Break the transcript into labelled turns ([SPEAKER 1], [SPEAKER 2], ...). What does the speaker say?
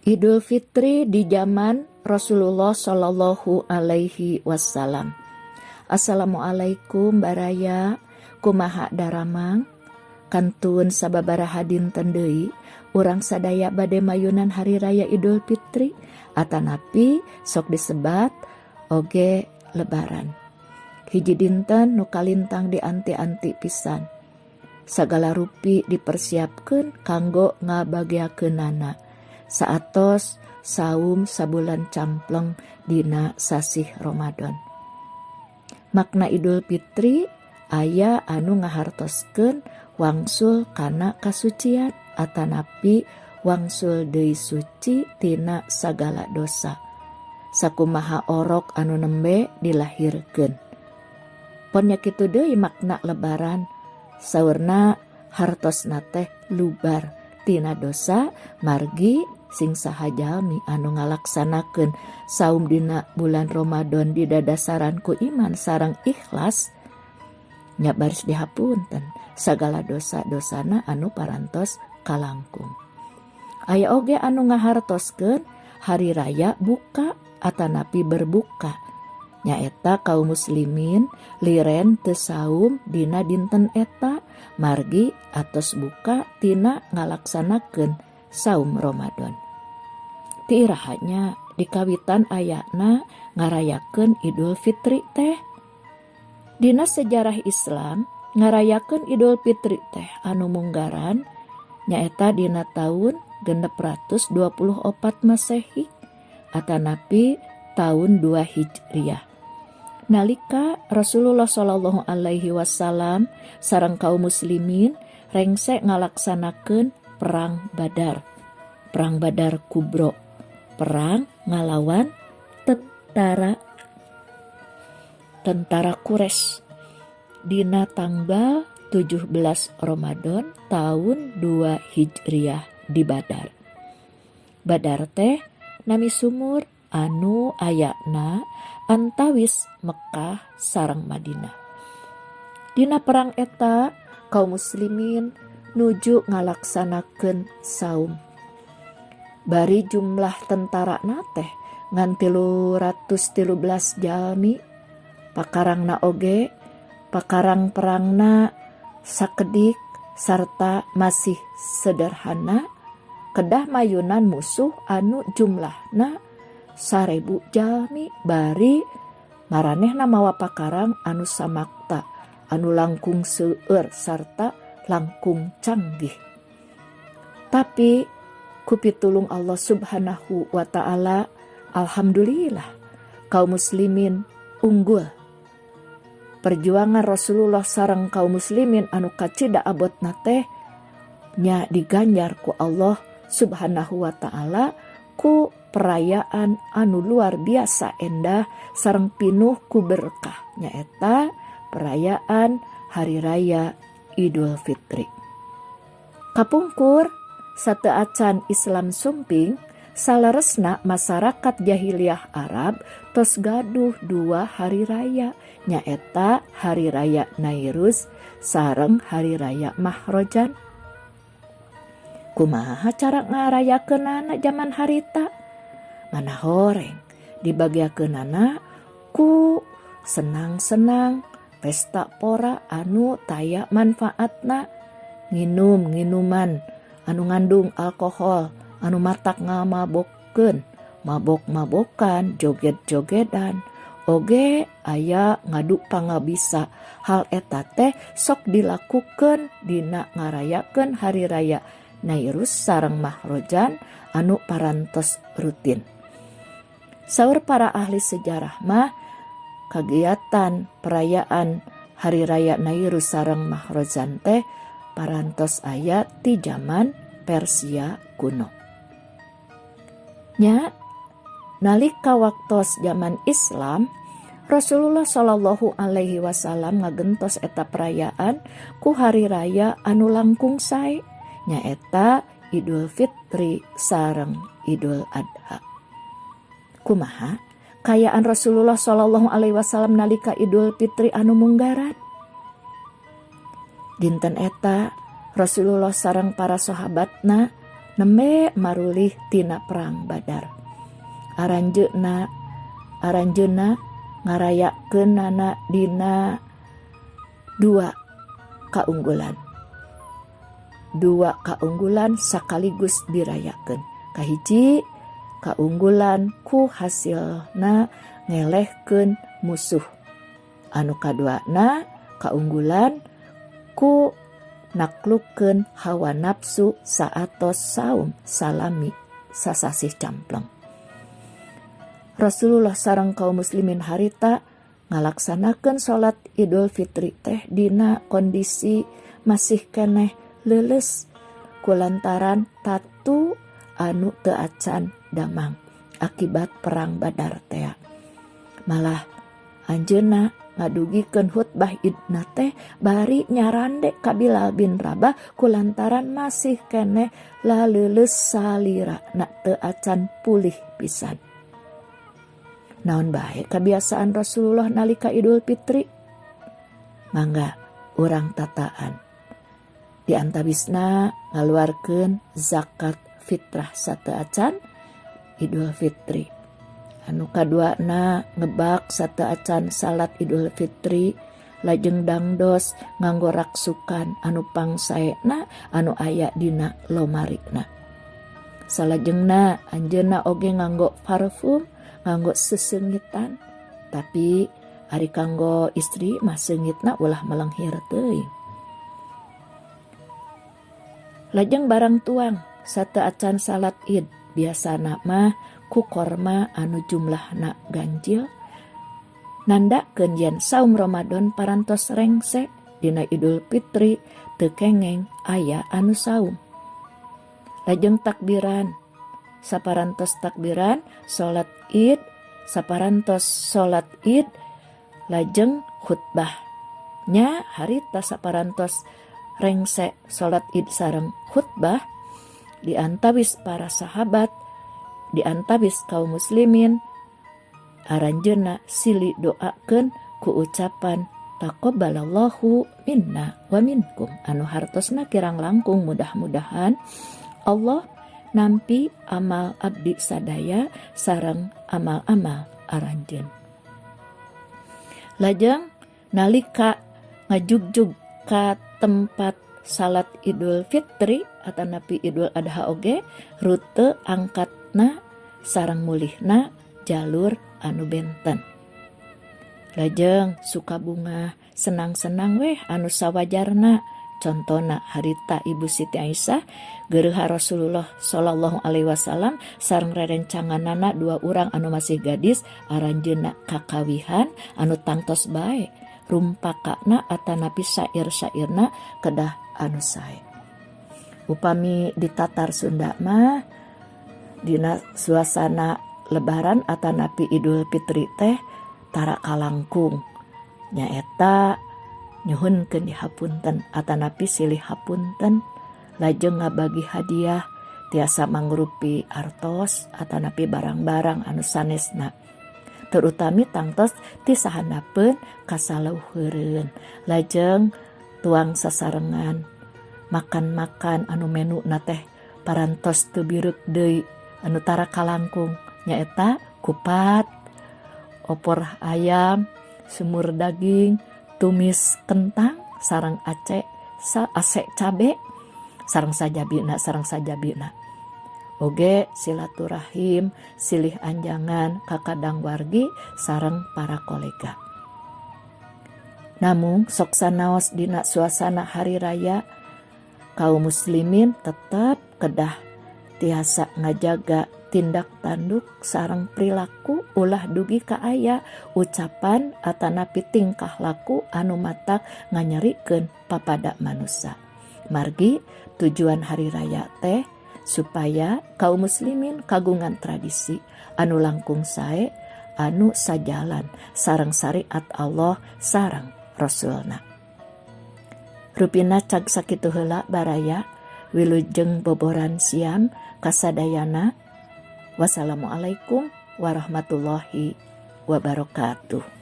[SPEAKER 1] Idul Fitri di zaman Rasulullah Shallallahu Alaihi Wasallam. Assalamualaikum, baraya. Kumaha daramang? Kantun sababaraha dinten deui urang sadaya bade mayunan Hari Raya Idul Fitri, atanapi sok disebat oge Lebaran. Hiji dinten nu kalintang dianti-anti pisan. Sagala rupi dipersiapkeun kanggo ngabageakeunana saatos saum sabulan campleng dina sasih Ramadan. Makna Idul Fitri aya anu ngahartoskeun wangsul kana kasucian atanapi wangsul deui suci tina sagala dosa, sakumaha orok anu nembe dilahirkeun. Pon nya kitu deui makna Lebaran, saurna hartosna teh lubar tina dosa, margi sing saha jalmi anu ngalaksanakeun saum dina bulan Ramadan didadasaran ku iman sareng ikhlas nya baris dihapunten sagala dosa-dosana anu parantos kalangkung. Aya oge anu ngahartoskeun hari raya buka atanapi berbuka, nyaeta kaum muslimin liren teu saum dina dinten eta margi atos buka tina ngalaksanakeun saum Ramadan. Ti iraha nya dikawitan ayana ngarayakeun Idul Fitri teh? Dina sejarah Islam, ngarayakeun Idul Fitri teh anu munggaran nyaeta dina tahun 624 Masehi atanapi tahun 2 Hijriah, nalika Rasulullah Shallallahu Alaihi Wasallam sareng kaum muslimin rengse ngalaksanakeun Perang Badar, Perang Badar Kubro, perang ngalawan tentara tentara Quraisy dina tanggal 17 Ramadan tahun 2 Hijriah di Badar. Badar teh nami sumur anu ayana antawis Mekkah sareng Madinah. Dina perang eta kaum muslimin nuju ngalaksanakeun saum. Bari jumlah tentara teh ngan 313 jalmi, pakarangna oge pakarang perangna sakedik sarta masih sederhana, kedah mayunan musuh anu jumlahna 1.000 jalmi, bari maranehna mawa pakarang anu samakta, anu langkung seueur sarta langkung canggih. Tapi ku pitulung Allah Subhanahu wa Ta'ala, alhamdulillah kaum muslimin unggul. Perjuangan Rasulullah sareng kaum muslimin anu kacida abotna teh nya diganjar ku Allah Subhanahu wa Ta'ala ku perayaan anu luar biasa endah sareng pinuh ku berkah, nyaeta perayaan Hari Raya Idul Fitri. Kapungkur, sateuacan Islam sumping, saleresna masyarakat jahiliyah Arab tos gaduh dua hari raya, nyaeta Hari Raya Nairuz sareng Hari Raya Mahrojan. Kumaha cara ngarayakeunana zaman harita? Mana horeng dibagiakeunana ku senang-senang, pesta pora anu taya manfaatna, nginum nginuman anu ngandung alkohol anu matak ngamabokeun, mabok-mabokan, joget-jogedan, oge aya ngadu pangabisa. Hal eta teh sok dilakukan dina ngarayakeun Hari Raya Nairus sareng Mahrojan anu parantos rutin. Saur para ahli sejarah mah, kegiatan perayaan Hari Raya Nairus sareng Mahrojan teh parantos aya ti zaman Persia kuno. Nya, nalika waktos zaman Islam, Rasulullah Shallallahu Alaihi Wasallam ngagentos eta perayaan ku hari raya anu langkung sae, nyaeta Idul Fitri sareng Idul Adha. Kumaha kayaan Rasulullah Shallallahu Alaihi Wasallam nalika Idul Fitri anu munggaran? Dinten eta Rasulullah sareng para sahabatna nembe marulih tina perang Badar. Aranjeuna aranjeuna ngarayakeunana dina dua kaunggulan. Dua kaunggulan sakaligus dirayakeun. Kahiji, kaunggulan ku hasilna ngelehkeun musuh. Anu kaduana, kaunggulan ku naklukkeun hawa nafsu saatos saum salami sasasih campleng. Rasulullah sareng kaum muslimin harita ngalaksanakeun salat Idul Fitri teh dina kondisi masih keneh leuleus kulantaran tatu anu teu acan damang akibat perang Badar tea. Malah anjeunna ngadugikeun khutbah Idna teh bari nyarande ka Bilal bin Rabah kulantaran masih keneh laleuleus salirana teu acan pulih pisan. Naon bae kebiasaan Rasulullah nalika Idul Fitri? Mangga urang tataan. Di antawisna ngaluarkeun zakat fitrah sateuacan Idul Fitri. Anu kaduana, ngebak sateuacan salat Idul Fitri, lajeng dangdos nganggo raksukan anu pangsaena anu aya dina lomarina. Salajengna anjeunna oge nganggo parfum, nganggo seseungitan, tapi ari kanggo istri mah seungitna ulah melenghir teuing. Lajeng barang tuang sateuacan salat Id, biasana mah ku korma anu jumlahna ganjil, nandakeun yen saum Ramadan parantos rengse. Dina Idul Fitri teu kengeng aya anu saum. Lajeng takbiran, saparantos takbiran salat Id, saparantos salat Id lajeng khutbah nya. Harita saparantos rengse salat Id sareng khutbah, diantawis para sahabat, diantawis kaum muslimin, aranjeunna silih doakeun ku ucapan taqabbalallahu minna wa minkum, anu hartosna kirang langkung mudah-mudahan Allah nampi amal abdi sadaya sareng amal-amal aranjeun. Lajeng nalika ngajugjug ka tempat salat Idul Fitri atanapi Idul Adha oge, rute angkatna sareng mulihna jalur anu benten. Lajeng suka bunga, senang-senang weh anu sawajarna. Contona harita Ibu Siti Aisyah geureuha Rasulullah Shallallahu Alaihi Wasallam sareng rerencanganana dua urang anu masih gadis. Aranjeunna kakawihan anu tangtos bae rumpakana atanapi syair-syairna kedah anu sae. Upami di Tatar Sunda mah, dina suasana Lebaran atanapi Idul Fitri teh tara kalangkung, nyaeta nyuhunkeun dihapunten atanapi silih hapunten, lajeng ngabagi hadiah, tiasa mangrupi artos atanapi barang-barang anu sanesna, terutami tangtos ti sahandapeun ka saleuheureun. Lajeng tuang sasarengan makan-makan anu menu na teh parantos teu bireuk deui, anu tara kalangkung nyaeta kupat, opor ayam, semur daging, tumis kentang sareng ace sa ase cabe, sareng sajabina, sareng sajabina. Oge silaturahim, silih anjangan kakadang wargi sareng para kolega. Namun sok sanaos dina suasana hari raya, kaum muslimin tetap kedah tiasa ngajaga tindak tanduk sareng perilaku, ulah dugi ka aya ucapan atanapi tingkah laku anu matak nganyerikeun papada manusia. Margi tujuan hari raya teh supaya kaum muslimin kagungan tradisi anu langkung sae, anu sajalan sareng syariat Allah sareng Rasulna. Rupina cag sakitu heula, baraya. Wilujeng boboran siam kasadayana. Wassalamualaikum warahmatullahi wabarakatuh.